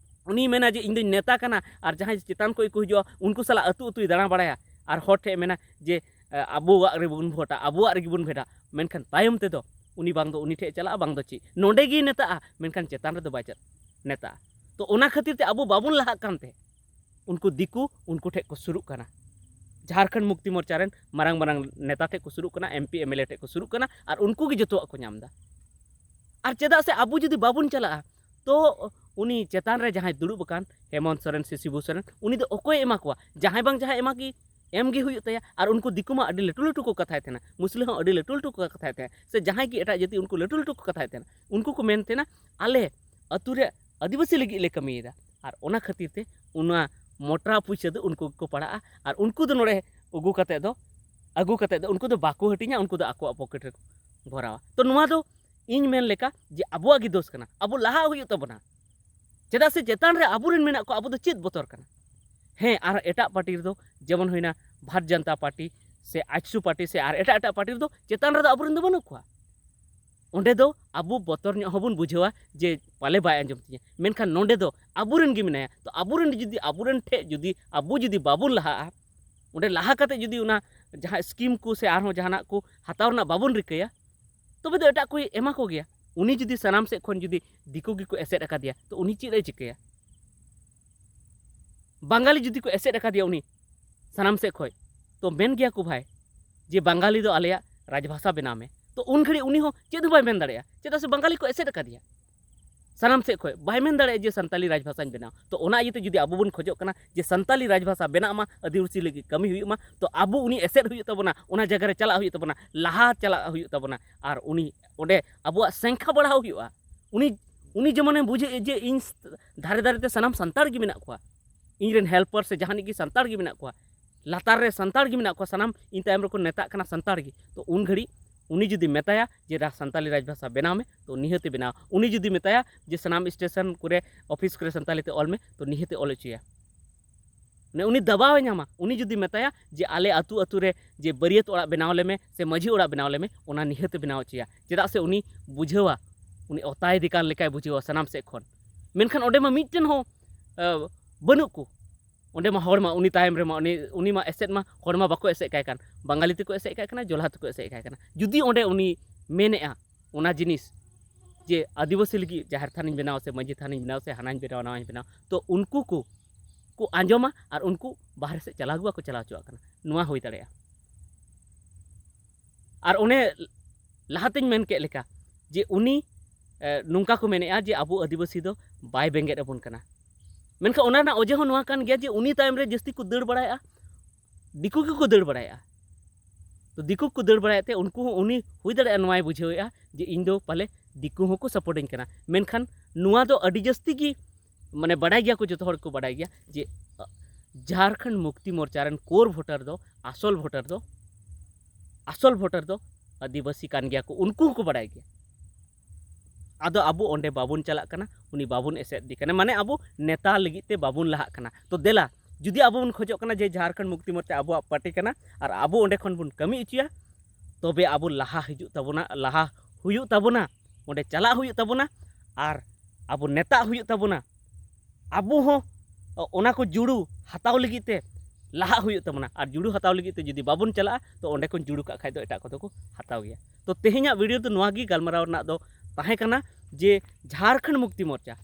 ᱩᱱᱤᱭ ᱢᱮᱱᱟ ᱡᱮ ᱤᱧ ᱫᱚᱧ ᱱᱮᱛᱟ ᱠᱟᱱᱟ, ᱟᱨ ᱡᱟᱦᱟᱸᱭ ᱪᱮᱛᱟᱱ ᱠᱷᱚᱱ ᱠᱚ ᱦᱤᱡᱩᱜᱼᱟ ᱩᱱᱠᱩ ᱥᱟᱞᱟᱜ ᱟᱹᱛᱩ ᱟᱹᱛᱩᱭ ᱫᱟᱬᱟ ᱵᱟᱲᱟᱭᱟ ᱟᱨ ᱦᱚᱲ ᱴᱷᱮᱱ ᱢᱮᱱᱟ ᱡᱮ ᱟᱵᱚᱣᱟᱜ ᱨᱮᱵᱚᱱ ᱵᱷᱳᱴᱟ, ᱟᱵᱚᱣᱟᱜ ᱨᱮᱜᱮ ᱵᱚᱱ ᱵᱷᱮᱰᱟ᱾ ᱢᱮᱱᱠᱷᱟᱱ ᱛᱟᱭᱚᱢ ᱛᱮᱫᱚ ᱩᱱᱤ ᱵᱟᱝ ᱫᱚ ᱩᱱᱤ ᱴᱷᱮᱱ ᱪᱟᱞᱟᱜᱼᱟ, ᱵᱟᱝ ᱫᱚ ᱪᱮᱫ, ᱱᱚᱰᱮ ᱜᱮᱭ ᱱᱮᱛᱟᱜᱼᱟ, ᱢᱮᱱᱠᱷᱟᱱ ᱪᱮᱛᱟᱱ ᱨᱮᱫᱚ ᱵᱟᱭ ᱪᱟᱞᱟᱜ, ᱱᱮᱛᱟᱜᱼᱟ᱾ ᱛᱚ ᱚᱱᱟ ᱠᱷᱟᱹᱛᱤᱨ ᱛᱮ ᱟᱵᱚ ᱵᱟᱵᱚᱱ ᱞᱟᱦᱟᱜ ᱠᱟᱱᱛᱮ ᱩᱱᱠᱩ ᱫᱤᱠᱩ ᱩᱱᱠᱩ ᱴᱷᱮᱱ ᱠᱚ ᱥᱩᱨᱩᱜ ᱠᱟᱱᱟ᱾ ᱡᱷᱟᱲᱠᱷᱚᱸᱰ ᱢᱩᱠᱛᱤ ᱢᱳᱨᱪᱟ ᱨᱮᱱ ᱢᱟᱨᱟᱝ ᱢᱟᱨᱟᱝ ᱱᱮᱛᱟ ᱴᱷᱮᱱ ᱠᱚ ᱥᱩᱨᱩᱜ ᱠᱟᱱᱟ, M P M L A ᱴᱷᱮᱱ ᱠᱚ ᱥᱩᱨᱩᱜ ᱠᱟᱱᱟ, ᱟᱨ ᱩᱱᱠᱩ ᱜᱮ ᱡᱚᱛᱚᱣᱟᱜ ᱠᱚ ᱧᱟᱢ ᱮᱫᱟ᱾ ᱟᱨ ᱪᱮᱫᱟᱜ ᱥᱮ ᱟᱵᱚ ᱡᱩᱫᱤ ᱵᱟᱵᱚᱱ ᱪᱟᱞᱟᱜᱼᱟ, ᱛᱚ ᱩᱱᱤ ᱪᱮᱛᱟᱱ ᱨᱮ ᱡᱟᱦᱟᱸᱭ ᱫᱩᱲᱩᱵ ᱟᱠᱟᱱ ᱦᱮᱢᱚᱱᱛ ᱥᱚᱨᱮᱱ ᱥᱮ ᱥᱤᱵᱩ ᱥᱚᱨᱮᱱ, ᱩᱱᱤ ᱫᱚ ᱚᱠᱚᱭᱮ ᱮᱢᱟ ᱠᱚᱣᱟ? ᱡᱟᱦᱟᱸᱭ ᱵᱟᱝ ᱡᱟᱦᱟᱸᱭ ᱮᱢᱟ ᱠᱤ ᱮᱢ ᱜᱮ ᱦᱩᱭᱩᱜ ᱛᱟᱭᱟ᱾ ᱟᱨ ᱩᱱᱠᱩ ᱫᱤᱠᱩ ᱢᱟ ᱟᱹᱰᱤ ᱞᱟᱹᱴᱩ ᱞᱟᱹᱴᱩ ᱠᱚ ᱠᱟᱛᱷᱟᱭ ᱛᱟᱦᱮᱱᱟ, ᱢᱩᱥᱞᱟᱹ ᱦᱚᱸ ᱟᱹᱰᱤ ᱞᱟᱹᱴᱩ ᱞᱟᱹᱴᱩ ᱠᱚ ᱠᱟᱛᱷᱟᱭ ᱛᱟᱦᱮᱱᱟ, ᱥᱮ ᱡᱟᱦᱟᱸᱭ ᱜᱮ ᱮᱴᱟᱜ ᱡᱟᱹᱛᱤ ᱩᱱᱠᱩ ᱞᱟᱹᱴᱩ ᱞᱟᱹᱴᱩ ᱠᱚ ᱠᱟᱛᱷᱟᱭ ᱛᱟᱦᱮᱱᱟ᱾ ᱩᱱᱠᱩ ᱠᱚ ᱢᱮᱱ ᱛᱟᱦᱮᱱᱟ, "ᱟᱞᱮ ᱟᱹᱛᱩ ᱨᱮ ᱟᱹᱫᱤᱵᱟᱹᱥᱤ ᱞᱟᱹᱜᱤᱫ ᱞᱮ ᱠᱟᱹᱢᱤᱭᱮᱫᱟ", ᱟᱨ ᱚᱱᱟ ᱠᱷᱟᱹᱛᱤᱨ ᱛᱮ ᱚᱱᱟ ᱢᱚᱴᱨᱟ ᱯᱩᱭᱥᱟᱹ ᱫᱚ ᱩᱱᱠᱩ ᱜᱮᱠᱚ ᱯᱟᱲᱟᱜᱼᱟ᱾ ᱟᱨ ᱩᱱᱠᱩ ᱫᱚ ᱱᱚᱰᱮ ᱟᱹᱜᱩ ᱠᱟᱛᱮ ᱫᱚ ᱟᱹᱜᱩ ᱠᱟᱛᱮ ᱫᱚ ᱩᱱᱠᱩ ᱫᱚ ᱵᱟᱠᱚ ᱦᱟᱹᱴᱤᱧᱟ, ᱩᱱᱠᱩ ᱫᱚ ᱟᱠᱚᱣᱟᱜ ᱯᱚᱠᱮᱴ ᱨᱮᱠᱚ ᱵᱷᱚᱨᱟᱣᱟ᱾ ᱛᱚ ᱱᱚᱣᱟ ᱫᱚ ᱤᱧ ᱢᱮᱱ ᱞᱮᱠᱟ ᱡᱮ ᱟᱵᱚᱣᱟᱜ ᱜᱮ ᱫᱳᱥ ᱠᱟᱱᱟ, ᱟᱵᱚ ᱞᱟᱦᱟᱜ ᱦᱩᱭᱩᱜ ᱛᱟᱵᱚᱱᱟ᱾ ᱪᱮᱫᱟᱜ ᱥᱮ ᱪᱮᱛᱟᱱ ᱨᱮ ᱟᱵᱚᱨᱮᱱ ᱢᱮᱱᱟᱜ ᱠᱚᱣᱟ, ᱟᱵᱚ ᱫᱚ ᱪᱮᱫ ᱵᱚᱛᱚᱨ ᱠᱟᱱᱟ? ᱦᱮᱸ, ᱟᱨ ᱮᱴᱟᱜ ᱯᱟᱨᱴᱤ ᱨᱮᱫᱚ, ᱡᱮᱢᱚᱱ ᱦᱩᱭᱱᱟ ᱵᱷᱟᱨᱚᱛ ᱡᱟᱱᱛᱟ ᱯᱟᱨᱴᱤ ᱥᱮ ᱟᱡᱥᱩ ᱯᱟᱨᱴᱤ ᱥᱮ ᱟᱨ ᱮᱴᱟᱜ ᱮᱴᱟᱜ ᱯᱟᱨᱴᱤ ᱨᱮᱫᱚ ᱪᱮᱛᱟᱱ ᱨᱮᱫᱚ ᱟᱵᱚᱨᱮᱱ ᱫᱚ ᱵᱟᱹᱱᱩᱜ ᱠᱚᱣᱟ᱾ ᱚᱸᱰᱮ ᱫᱚ ᱟᱵᱚ ᱵᱚᱛᱚᱨ ᱧᱚᱜ ᱦᱚᱸᱵᱚᱱ ᱵᱩᱡᱷᱟᱹᱣᱟ ᱡᱮ ᱯᱟᱞᱮ ᱵᱟᱭ ᱟᱸᱡᱚᱢ ᱛᱤᱧᱟᱹ, ᱢᱮᱱᱠᱷᱟᱱ ᱱᱚᱸᱰᱮ ᱫᱚ ᱟᱵᱚᱨᱮᱱ ᱜᱮ ᱢᱮᱱᱟᱭᱟ᱾ ᱛᱚ ᱟᱵᱚᱨᱮᱱ ᱡᱩᱫᱤ, ᱟᱵᱚᱨᱮᱱ ᱴᱷᱮᱡ ᱡᱩᱫᱤ ᱟᱵᱚ ᱡᱩᱫᱤ ᱵᱟᱵᱚᱱ ᱞᱟᱦᱟᱜᱼᱟ, ᱚᱸᱰᱮ ᱞᱟᱦᱟ ᱠᱟᱛᱮ ᱡᱩᱫᱤ ᱚᱱᱟ ᱡᱟᱦᱟᱸ ᱥᱠᱤᱢ ᱠᱚ ᱥᱮ ᱟᱨᱦᱚᱸ ᱡᱟᱦᱟᱱᱟᱜ ᱠᱚ ᱦᱟᱛᱟᱣ ᱨᱮᱱᱟᱜ ᱵᱟᱵᱚᱱ ᱨᱤᱠᱟᱹᱭᱟ, ᱛᱚᱵᱮ ᱫᱚ ᱮᱴᱟᱜ ᱠᱚᱭ ᱮᱢᱟ ᱠᱚᱜᱮᱭᱟ᱾ ᱩᱱᱤ ᱡᱩᱫᱤ ᱥᱟᱱᱟᱢ ᱥᱮᱫ ᱠᱷᱚᱱ ᱡᱩᱫᱤ ᱫᱤᱠᱩ ᱜᱮᱠᱚ ᱮᱥᱮᱫ ᱟᱠᱟᱫᱮᱭᱟ, ᱛᱚ ᱩᱱᱤ ᱪᱮᱫ ᱮ ᱪᱤᱠᱟᱹᱭᱟ? ᱵᱟᱝᱜᱟᱞᱤ ᱡᱩᱫᱤ ᱠᱚ ᱮᱥᱮᱫ ᱟᱠᱟᱫᱮᱭᱟ ᱩᱱᱤ ᱥᱟᱱᱟᱢ ᱥᱮᱫ ᱠᱷᱚᱱ, ᱛᱚ ᱢᱮᱱ ᱜᱮᱭᱟ ᱠᱚ, "ᱵᱷᱟᱭ, ᱡᱮ ᱵᱟᱝᱜᱟᱞᱤ ᱫᱚ ᱟᱞᱮᱭᱟᱜ ᱨᱟᱡᱽᱵᱷᱟᱥᱟ ᱵᱮᱱᱟᱣ ᱢᱮ", ᱛᱚ ᱩᱱ ᱜᱷᱟᱹᱲᱤᱡ ᱩᱱᱤ ᱦᱚᱸ ᱪᱮᱫ ᱦᱚᱸ ᱵᱟᱭ ᱢᱮᱱ ᱫᱟᱲᱮᱭᱟᱜᱼᱟ, ᱪᱮᱫᱟᱜ ᱥᱮ ᱵᱟᱝᱜᱟᱞᱤ ᱠᱚ ᱮᱥᱮᱫ ᱟᱠᱟᱫᱮᱭᱟ ᱥᱟᱱᱟᱢ ᱥᱮᱫ ᱠᱷᱚᱱ᱾ ᱵᱟᱭ ᱢᱮᱱ ᱫᱟᱲᱮᱭᱟᱜᱼᱟ ᱡᱮ ᱥᱟᱱᱛᱟᱞᱤ ᱨᱟᱡᱽᱵᱷᱟᱥᱟᱧ ᱵᱮᱱᱟᱣ᱾ ᱛᱚ ᱚᱱᱟ ᱤᱭᱟᱹᱛᱮ ᱡᱩᱫᱤ ᱟᱵᱚ ᱵᱚᱱ ᱠᱷᱚᱡᱚᱜ ᱠᱟᱱᱟ ᱡᱮ ᱥᱟᱱᱛᱟᱞᱤ ᱨᱟᱡᱽᱵᱷᱟᱥᱟ ᱵᱮᱱᱟᱜ ᱢᱟ, ᱟᱹᱫᱤᱵᱟᱹᱥᱤ ᱞᱟᱹᱜᱤᱫ ᱠᱟᱹᱢᱤ ᱦᱩᱭᱩᱜ ᱢᱟ, ᱛᱚ ᱟᱵᱚ ᱩᱱᱤ ᱮᱥᱮᱫ ᱦᱩᱭᱩᱜ ᱛᱟᱵᱚᱱᱟ, ᱚᱱᱟ ᱡᱟᱭᱜᱟ ᱨᱮ ᱪᱟᱞᱟᱜ ᱦᱩᱭᱩᱜ ᱛᱟᱵᱚᱱᱟ, ᱞᱟᱦᱟ ᱪᱟᱞᱟᱜ ᱦᱩᱭᱩᱜ ᱛᱟᱵᱚᱱᱟ, ᱟᱨ ᱩᱱᱤ ᱚᱸᱰᱮ ᱟᱵᱚᱣᱟᱜ ᱥᱚᱝᱠᱷᱟ ᱵᱟᱲᱦᱟᱣ ᱦᱩᱭᱩᱜᱼᱟ᱾ ᱩᱱᱤ, ᱩᱱᱤ ᱡᱮᱢᱚᱱᱮ ᱵᱩᱡᱷᱟᱹᱣ ᱡᱮ ᱤᱧ ᱫᱷᱟᱨᱮ ᱫᱷᱟᱨᱮ ᱛᱮ ᱥᱟᱱᱟᱢ ᱥᱟᱱᱛᱟᱲ ᱜᱮ ᱢᱮᱱᱟᱜ ᱠᱚᱣᱟ, ᱤᱧ ᱨᱮᱱ ᱦᱮᱞᱯᱟᱨ ᱥᱮ ᱡᱟᱦᱟᱱᱤᱡ ᱜᱮ ᱥᱟᱱᱛᱟᱲ ᱜᱮ ᱢᱮᱱᱟᱜ ᱠᱚᱣᱟ, ᱞᱟᱛᱟᱨ ᱨᱮ ᱥᱟᱱᱛᱟᱲ ᱜᱮ ᱢᱮᱱᱟᱜ ᱠᱚᱣᱟ, ᱥᱟᱱᱟᱢ ᱤᱧ ᱛᱟᱭᱚᱢ ᱨᱮᱠᱚ ᱱᱮᱛᱟᱜ ᱠᱟᱱᱟ ᱥᱟᱱᱛᱟᱲ ᱜᱮ᱾ ᱛᱚ ᱩᱱ ᱜᱷᱟᱹᱲᱤᱡ ᱩᱱᱤ ᱡᱩᱫᱤ ᱢᱮᱛᱟᱭᱟ ᱡᱮ ᱨᱟ-, ᱥᱟᱱᱛᱟᱞᱤ ᱨᱟᱡᱽᱵᱷᱟᱥᱟ ᱵᱮᱱᱟᱣ ᱢᱮ, ᱛᱚ ᱱᱤᱦᱟᱹᱛᱮ ᱵᱮᱱᱟᱣᱟ᱾ ᱩᱱᱤ ᱡᱩᱫᱤ ᱢᱮᱛᱟᱭᱟ ᱡᱮ ᱥᱟᱱᱟᱢ ᱥᱴᱮᱥᱚᱱ ᱠᱚᱨᱮ, ᱚᱯᱷᱤᱥ ᱠᱚᱨᱮ ᱥᱟᱱᱛᱟᱞᱤ ᱛᱮ ᱚᱞ ᱢᱮ, ᱛᱚ ᱱᱤᱦᱟᱹᱛᱮ ᱚᱞ ᱦᱚᱪᱚᱭᱟ᱾ ᱢᱟᱱᱮ ᱩᱱᱤ ᱫᱟᱵᱟᱣ ᱮ ᱧᱟᱢᱟ᱾ ᱩᱱᱤ ᱡᱩᱫᱤ ᱢᱮᱛᱟᱭᱟ ᱡᱮ ᱟᱞᱮ ᱟᱹᱛᱩ ᱟᱹᱛᱩ ᱨᱮ ᱡᱮ ᱵᱟᱹᱨᱭᱟᱹᱛ ᱚᱲᱟᱜ ᱵᱮᱱᱟᱣ ᱞᱮᱢᱮ ᱥᱮ ᱢᱟᱹᱡᱷᱤ ᱚᱲᱟᱜ ᱵᱮᱱᱟᱣ ᱞᱮᱢᱮ, ᱚᱱᱟ ᱱᱤᱦᱟᱹᱛᱮ ᱵᱮᱱᱟᱣ ᱦᱚᱪᱚᱭᱟ᱾ ᱪᱮᱫᱟᱜ ᱥᱮ ᱩᱱᱤ ᱵᱩᱡᱷᱟᱹᱣᱟ, ᱩᱱᱤ ᱚᱛᱟᱭ ᱫᱤᱠᱟᱱ ᱞᱮᱠᱟᱭ ᱵᱩᱡᱷᱟᱹᱣᱟ ᱥᱟᱱᱟᱢ ᱥᱮᱫ ᱠᱷᱚᱱ᱾ ᱢᱮᱱᱠᱷᱟᱱ ᱚᱸᱰᱮ ᱢᱟ ᱢᱤᱫᱴᱮᱱ ᱦᱚᱸ, ᱟ, ᱵᱟᱹᱱᱩᱜ ᱠᱚ᱾ ᱚᱸᱰᱮ ᱢᱟ ᱦᱚᱲ ᱢᱟ ᱩᱱᱤ ᱛᱟᱭᱚᱢ ᱨᱮᱢᱟ ᱩᱱᱤ, ᱩᱱᱤ ᱢᱟ ᱮᱥᱮᱫ ᱢᱟ ᱦᱚᱲ ᱢᱟ ᱵᱟᱠᱚ ᱮᱥᱮᱫ ᱠᱟᱭ ᱠᱟᱱ, ᱵᱟᱝᱜᱟᱞᱤ ᱛᱮᱠᱚ ᱮᱥᱮᱫ ᱠᱟᱭ ᱠᱟᱱᱟ, ᱡᱚᱞᱦᱟ ᱛᱮᱠᱚ ᱮᱥᱮᱫ ᱠᱟᱭ ᱠᱟᱱᱟ᱾ ᱡᱩᱫᱤ ᱚᱸᱰᱮ ᱩᱱᱤ ᱢᱮᱱᱮᱫᱼᱟ ᱚᱱᱟ ᱡᱤᱱᱤᱥ ᱡᱮ ᱟᱹᱫᱤᱵᱟᱹᱥᱤ ᱞᱟᱹᱜᱤᱫ ᱡᱟᱦᱮᱨ ᱛᱷᱟᱱᱤᱧ ᱵᱮᱱᱟᱣᱟ ᱥᱮ ᱢᱟᱹᱡᱷᱤ ᱛᱷᱟᱱᱤᱧ ᱵᱮᱱᱟᱣᱟ ᱥᱮ ᱦᱟᱱᱟᱧ ᱵᱮᱱᱟᱣᱟ ᱱᱟᱣᱟᱧ ᱵᱮᱱᱟᱣᱟ, ᱛᱚ ᱩᱱᱠᱩ ᱠᱚ ᱠᱚ ᱟᱸᱡᱚᱢᱟ ᱟᱨ ᱩᱱᱠᱩ ᱵᱟᱦᱨᱮ ᱥᱮᱫ ᱪᱟᱞᱟᱣ ᱜᱮ ᱵᱟᱠᱚ ᱪᱟᱞᱟᱣ ᱦᱚᱪᱚᱣᱟᱜ ᱠᱟᱱᱟ᱾ ᱱᱚᱣᱟ ᱦᱩᱭ ᱫᱟᱲᱮᱭᱟᱜᱼᱟ᱾ ᱟᱨ ᱚᱱᱮ ᱞᱟᱦᱟᱛᱮᱧ ᱢᱮᱱ ᱠᱮᱫ ᱞᱮᱠᱟ, ᱡᱮ ᱩᱱᱤ ᱱᱚᱝᱠᱟ ᱠᱚ ᱢᱮᱱᱮᱫᱼᱟ ᱡᱮ ᱟᱵᱚ ᱟᱹᱫᱤᱵᱟᱹᱥᱤ ᱫᱚ ᱵᱟᱭ ᱵᱮᱸᱜᱮᱫ ᱟᱵᱚᱱ ᱠᱟᱱᱟ᱾ ᱢᱮᱱᱠᱷᱟᱱ ᱚᱱᱟ ᱨᱮᱱᱟᱜ ᱚᱡᱮ ᱦᱚᱸ ᱱᱚᱣᱟ ᱠᱟᱱ ᱜᱮᱭᱟ ᱡᱮ ᱩᱱᱤ ᱛᱟᱭᱚᱢ ᱨᱮ ᱡᱟᱹᱥᱛᱤ ᱠᱚ ᱫᱟᱹᱲ ᱵᱟᱲᱟᱭᱮᱫᱼᱟ, ᱫᱤᱠᱩ ᱜᱮᱠᱚ ᱫᱟᱹᱲ ᱵᱟᱲᱟᱭᱮᱫᱼᱟ᱾ ᱛᱚ ᱫᱤᱠᱩ ᱠᱚ ᱫᱟᱹᱲ ᱵᱟᱲᱟᱭᱮᱫ ᱛᱮ ᱩᱱᱠᱩ ᱦᱚᱸ, ᱩᱱᱤ ᱦᱩᱭ ᱫᱟᱲᱮᱭᱟᱜᱼᱟ ᱱᱚᱣᱟᱭ ᱵᱩᱡᱷᱟᱹᱣᱮᱫᱼᱟ ᱡᱮ ᱤᱧ ᱫᱚ ᱯᱟᱞᱮ ᱫᱤᱠᱩ ᱦᱚᱸᱠᱚ ᱥᱟᱯᱳᱨᱴᱟᱹᱧ ᱠᱟᱱᱟ᱾ ᱢᱮᱱᱠᱷᱟᱱ ᱱᱚᱣᱟ ᱫᱚ ᱟᱹᱰᱤ ᱡᱟᱹᱥᱛᱤ ᱜᱮ, ᱢᱟᱱᱮ, ᱵᱟᱰᱟᱭ ᱜᱮᱭᱟ ᱠᱚ, ᱡᱚᱛᱚ ᱦᱚᱲ ᱠᱚ ᱵᱟᱰᱟᱭ ᱜᱮᱭᱟ ᱡᱮ ᱡᱷᱟᱲᱠᱷᱚᱸᱰ ᱢᱩᱠᱛᱤ ᱢᱳᱨᱪᱟ ᱨᱮᱱ core voter ᱫᱚ, ᱟᱥᱚᱞ voter ᱫᱚ, ᱟᱥᱚᱞ voter ᱫᱚ ᱟᱹᱫᱤᱵᱟᱹᱥᱤ ᱠᱟᱱ ᱜᱮᱭᱟ ᱠᱚ, ᱩᱱᱠᱩ ᱦᱚᱸᱠᱚ ᱵᱟᱰᱟᱭ ᱜᱮᱭᱟ᱾ ᱟᱫᱚ ᱟᱵᱚ ᱚᱸᱰᱮ ᱵᱟᱵᱚᱱ ᱪᱟᱞᱟᱜ ᱠᱟᱱᱟ, ᱩᱱᱤ ᱵᱟᱵᱚᱱ ᱮᱥᱮᱫ ᱮᱫᱮ ᱠᱟᱱᱟ, ᱢᱟᱱᱮ ᱟᱵᱚ ᱱᱮᱛᱟ ᱞᱟᱹᱜᱤᱫ ᱛᱮ ᱵᱟᱵᱚᱱ ᱞᱟᱦᱟᱜ ᱠᱟᱱᱟ᱾ ᱛᱚ ᱫᱮᱞᱟ, ᱡᱩᱫᱤ ᱟᱵᱚ ᱵᱚᱱ ᱠᱷᱚᱡᱚᱜ ᱠᱟᱱᱟ ᱡᱮ ᱡᱷᱟᱲᱠᱷᱚᱸᱰ ᱢᱩᱠᱛᱤ ᱢᱳᱨᱪᱟ ᱟᱵᱚᱣᱟᱜ ᱯᱟᱨᱴᱤ ᱠᱟᱱᱟ ᱟᱨ ᱟᱵᱚ ᱚᱸᱰᱮ ᱠᱷᱚᱱ ᱵᱚᱱ ᱠᱟᱹᱢᱤ ᱦᱚᱪᱚᱭᱟ, ᱛᱚᱵᱮ ᱟᱵᱚ ᱞᱟᱦᱟ ᱦᱤᱡᱩᱜ ᱛᱟᱵᱚᱱᱟ, ᱞᱟᱦᱟ ᱦᱩᱭᱩᱜ ᱛᱟᱵᱚᱱᱟ, ᱚᱸᱰᱮ ᱪᱟᱞᱟᱜ ᱦᱩᱭᱩᱜ ᱛᱟᱵᱚᱱᱟ ᱟᱨ ᱟᱵᱚ ᱱᱮᱛᱟᱜ ᱦᱩᱭᱩᱜ ᱛᱟᱵᱚᱱᱟ᱾ ᱟᱵᱚ ᱦᱚᱸ ᱚᱱᱟ ᱠᱚ ᱡᱩᱲᱩ ᱦᱟᱛᱟᱣ ᱞᱟᱹᱜᱤᱫ ᱛᱮ ᱞᱟᱦᱟᱜ ᱦᱩᱭᱩᱜ ᱛᱟᱵᱚᱱᱟ᱾ ᱟᱨ ᱡᱩᱲᱩ ᱦᱟᱛᱟᱣ ᱞᱟᱹᱜᱤᱫ ᱛᱮ ᱡᱩᱫᱤ ᱵᱟᱵᱚᱱ ᱪᱟᱞᱟᱜᱼᱟ, ᱛᱚ ᱚᱸᱰᱮ ᱠᱷᱚᱱ ᱡᱩᱲᱩ ᱠᱟᱜ ᱠᱷᱟᱡ ᱫᱚ ᱮᱴᱟᱜ ᱠᱚᱫᱚ ᱠᱚ ᱦᱟᱛᱟᱣ ᱜᱮᱭᱟ᱾ ᱛᱚ ᱛᱮᱦᱮᱧᱟᱜ ᱵᱷᱤᱰᱤᱭᱳ ᱫᱚ ᱱᱚᱣᱟ ᱜᱮ ᱜᱟᱞᱢᱟᱨᱟᱣ ᱨᱮᱱᱟᱜ ᱫᱚ ᱛᱟᱦᱮᱸ ᱠᱟᱱᱟ ᱡᱮ ᱡᱷᱟᱲᱠᱷᱚᱸᱰ ᱢᱩᱠᱛᱤ ᱢᱳᱨᱪᱟ,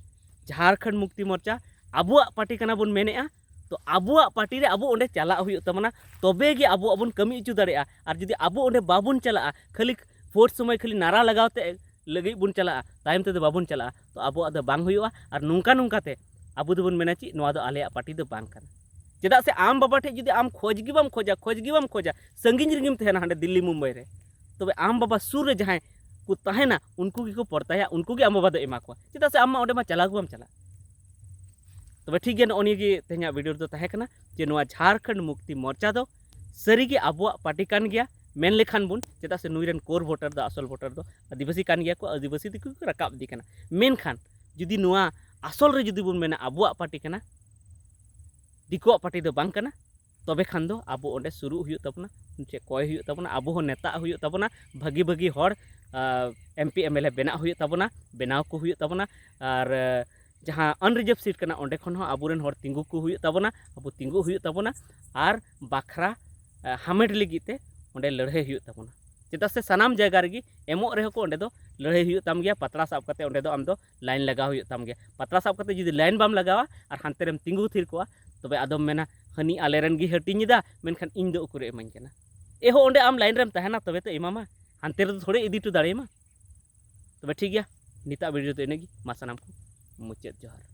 ᱡᱷᱟᱲᱠᱷᱚᱸᱰ ᱢᱩᱠᱛᱤ ᱢᱳᱨᱪᱟ ᱟᱵᱚᱣᱟᱜ ᱯᱟᱨᱴᱤ ᱠᱟᱱᱟ ᱵᱚᱱ ᱢᱮᱱᱮᱫᱼᱟ, ᱛᱚ ᱟᱵᱚᱣᱟᱜ ᱯᱟᱨᱴᱤ ᱨᱮ ᱟᱵᱚ ᱚᱸᱰᱮ ᱪᱟᱞᱟᱜ ᱦᱩᱭᱩᱜ ᱛᱟᱵᱚᱱᱟ, ᱛᱚᱵᱮ ᱜᱮ ᱟᱵᱚᱣᱟᱜ ᱵᱚᱱ ᱠᱟᱹᱢᱤ ᱦᱚᱪᱚ ᱫᱟᱲᱮᱭᱟᱜᱼᱟ᱾ ᱟᱨ ᱡᱩᱫᱤ ᱟᱵᱚ ᱚᱸᱰᱮ ᱵᱟᱵᱚᱱ ᱪᱟᱞᱟᱜᱼᱟ, ᱠᱷᱟᱹᱞᱤ ᱵᱷᱳᱴ ᱥᱚᱢᱚᱭ ᱠᱷᱟᱹᱞᱤ ᱱᱟᱨᱟ ᱞᱟᱜᱟᱣ ᱛᱮ ᱞᱟᱹᱜᱤᱫ ᱵᱚᱱ ᱪᱟᱞᱟᱜᱼᱟ, ᱛᱟᱭᱚᱢ ᱛᱮᱫᱚ ᱵᱟᱵᱚᱱ ᱪᱟᱞᱟᱜᱼᱟ, ᱛᱚ ᱟᱵᱚᱣᱟᱜ ᱫᱚ ᱵᱟᱝ ᱦᱩᱭᱩᱜᱼᱟ᱾ ᱟᱨ ᱱᱚᱝᱠᱟ ᱱᱚᱝᱠᱟ ᱛᱮ ᱟᱵᱚ ᱫᱚᱵᱚᱱ ᱢᱮᱱᱟ ᱪᱮᱫ, ᱱᱚᱣᱟ ᱫᱚ ᱟᱞᱮᱭᱟᱜ ᱯᱟᱨᱴᱤ ᱫᱚ ᱵᱟᱝ ᱠᱟᱱᱟ᱾ ᱪᱮᱫᱟᱜ ᱥᱮ ᱟᱢ ᱵᱟᱵᱟ ᱴᱷᱮᱡ ᱡᱩᱫᱤ ᱟᱢ ᱠᱷᱚᱡᱽ ᱜᱮ ᱵᱟᱢ ᱠᱷᱚᱡᱟ, ᱠᱷᱚᱡᱽ ᱜᱮ ᱵᱟᱢ ᱠᱷᱚᱡᱟ, ᱥᱟᱺᱜᱤᱧ ᱨᱮᱜᱮᱢ ᱛᱟᱦᱮᱱᱟ ᱦᱟᱸᱰᱮ ᱫᱤᱞᱞᱤ ᱢᱩᱢᱵᱟᱭ ᱨᱮ, ᱛᱚᱵᱮ ᱟᱢ ᱵᱟᱵᱟ ᱥᱩᱨ ᱨᱮ ᱡᱟᱦᱟᱸᱭ ᱠᱚ ᱛᱟᱦᱮᱱᱟ ᱩᱱᱠᱩ ᱜᱮᱠᱚ ᱯᱚᱨᱛᱟᱭᱟ, ᱩᱱᱠᱩ ᱜᱮ ᱟᱢ ᱵᱟᱵᱟ ᱫᱚ ᱮᱢᱟ ᱠᱚᱣᱟ᱾ ᱪᱮᱫᱟᱜ ᱥᱮ ᱟᱢ ᱢᱟ ᱚᱸᱰᱮ ᱢᱟ ᱪᱟᱞᱟᱣ ᱜᱮ ᱵᱟᱢ ᱪᱟᱞᱟᱜ᱾ ᱛᱚᱵᱮ ᱴᱷᱤᱠ ᱜᱮᱭᱟ, ᱱᱚᱜᱼᱚ ᱱᱤᱭᱟᱹ ᱜᱮ ᱛᱮᱦᱮᱧᱟᱜ ᱵᱷᱤᱰᱤᱭᱳ ᱨᱮᱫᱚ ᱛᱟᱦᱮᱸ ᱠᱟᱱᱟ ᱡᱮ ᱱᱚᱣᱟ ᱡᱷᱟᱲᱠᱷᱚᱸᱰ ᱢᱩᱠᱛᱤ ᱢᱳᱨᱪᱟ ᱫᱚ ᱥᱟᱹᱨᱤᱜᱮ ᱟᱵᱚᱣᱟᱜ ᱯᱟᱨᱴᱤ ᱠᱟᱱ ᱜᱮᱭᱟ ᱢᱮᱱ ᱞᱮᱠᱷᱟᱱ ᱵᱚᱱ, ᱪᱮᱫᱟᱜ ᱥᱮ ᱱᱩᱭ ᱨᱮᱱ core voter ᱫᱚ, ᱟᱥᱚᱞ voter ᱫᱚ ᱟᱹᱫᱤᱵᱟᱹᱥᱤ ᱠᱟᱱ ᱜᱮᱭᱟ ᱠᱚ, ᱟᱹᱫᱤᱵᱟᱹᱥᱤ ᱛᱮᱠᱚ ᱠᱚ ᱨᱟᱠᱟᱵ ᱤᱫᱤ ᱠᱟᱱᱟ᱾ ᱢᱮᱱᱠᱷᱟᱱ ᱡᱩᱫᱤ ᱱᱚᱣᱟ ᱟᱥᱚᱞ ᱨᱮ ᱡᱩᱫᱤ ᱵᱚᱱ ᱢᱮᱱᱟ ᱟᱵᱚᱣᱟᱜ ᱯᱟᱨᱴᱤ ᱠᱟᱱᱟ, ᱫᱤᱠᱩᱣᱟᱜ ᱯᱟᱨᱴᱤ ᱫᱚ ᱵᱟᱝ ᱠᱟᱱᱟ, ᱛᱚᱵᱮ ᱠᱷᱟᱱ ᱫᱚ ᱟᱵᱚ ᱚᱸᱰᱮ ᱥᱩᱨᱩᱜ ᱦᱩᱭᱩᱜ ᱛᱟᱵᱚᱱᱟ, ᱩᱱᱤ ᱴᱷᱮᱱ ᱠᱚᱭ ᱦᱩᱭᱩᱜ ᱛᱟᱵᱚᱱᱟ, ᱟᱵᱚ ᱦᱚᱸ ᱱᱮᱛᱟᱜ ᱦᱩᱭᱩᱜ ᱛᱟᱵᱚᱱᱟ, ᱵᱷᱟᱹᱜᱤ ᱵᱷᱟᱹᱜᱤ ᱦᱚᱲ, ᱟᱨ, MP MLA ᱵᱮᱱᱟᱣ ᱦᱩᱭᱩᱜ ᱛᱟᱵᱚᱱᱟ, ᱵᱮᱱᱟᱣ ᱠᱚ ᱦᱩᱭᱩᱜ ᱛᱟᱵᱚᱱᱟ᱾ ᱟᱨ, ᱟᱨ, ᱡᱟᱦᱟᱸ unreserved seat ᱠᱟᱱᱟ, ᱚᱸᱰᱮ ᱠᱷᱚᱱ ᱦᱚᱸ ᱟᱵᱚᱨᱮᱱ ᱦᱚᱲ ᱛᱤᱸᱜᱩ ᱠᱚ ᱦᱩᱭᱩᱜ ᱛᱟᱵᱚᱱᱟ, ᱟᱵᱚ ᱛᱤᱸᱜᱩ ᱦᱩᱭᱩᱜ ᱛᱟᱵᱚᱱᱟ, ᱟᱨ ᱵᱟᱠᱷᱨᱟ, ᱟᱨ, ᱦᱟᱢᱮᱴ ᱞᱟᱹᱜᱤᱫ ᱛᱮ ᱚᱸᱰᱮ ᱞᱟᱹᱲᱦᱟᱹᱭ ᱦᱩᱭᱩᱜ ᱛᱟᱵᱚᱱᱟ᱾ ᱪᱮᱫᱟᱜ ᱥᱮ ᱥᱟᱱᱟᱢ ᱡᱟᱭᱜᱟ ᱨᱮᱜᱮ ᱮᱢᱚᱜ ᱨᱮᱦᱚᱸ ᱠᱚ ᱚᱸᱰᱮ ᱫᱚ ᱞᱟᱹᱲᱦᱟᱹᱭ ᱦᱩᱭᱩᱜ ᱛᱟᱢ ᱜᱮᱭᱟ, ᱯᱟᱛᱲᱟ ᱥᱟᱵ ᱠᱟᱛᱮ ᱚᱸᱰᱮ ᱫᱚ ᱟᱢ ᱫᱚ line ᱞᱟᱜᱟᱣ ᱦᱩᱭᱩᱜ ᱛᱟᱢ ᱜᱮᱭᱟ᱾ ᱯᱟᱛᱲᱟ ᱥᱟᱵ ᱠᱟᱛᱮ ᱡᱩᱫᱤ line ᱵᱟᱢ ᱞᱟᱜᱟᱣᱟ ᱟᱨ ᱦᱟᱱᱛᱮ ᱨᱮᱢ ᱛᱤᱸᱜᱩ ᱛᱷᱤᱨ ᱠᱚᱜᱼᱟ, ᱛᱚᱵᱮ ᱟᱫᱚᱢ ᱢᱮᱱᱟ, "ᱦᱟᱹᱱᱤ ᱟᱞᱮ ᱨᱮᱱ ᱜᱮ ᱦᱟᱹᱴᱤᱧ ᱮᱫᱟ, ᱢᱮᱱᱠᱷᱟᱱ ᱤᱧ ᱫᱚ ᱩᱠᱩᱨᱮ ᱤᱢᱟᱹᱧ ᱠᱟᱱᱟ?" ᱮᱦᱚᱸ ᱚᱸᱰᱮ ᱟᱢ line ᱨᱮᱢ ᱛᱟᱦᱮᱱᱟ, ᱛᱚᱵᱮ ᱛᱚ ᱮᱢᱟᱢᱟ, ᱦᱟᱱᱛᱮ ᱨᱮᱫᱚ ᱛᱷᱚᱲᱮ ᱤᱫᱤ ᱦᱚᱴᱚ ᱫᱟᱲᱮᱭᱟᱢᱟ᱾ ᱛᱚᱵᱮ ᱴᱷᱤᱠ ᱜᱮᱭᱟ, ᱱᱤᱛᱟᱜ video ᱫᱚ ᱤᱱᱟᱹᱜ ᱜᱮ, ᱢᱟ ᱥᱟᱱᱟᱢ ᱠᱚ ᱢᱩᱪᱟᱹᱫ ᱡᱚᱦᱟᱨ᱾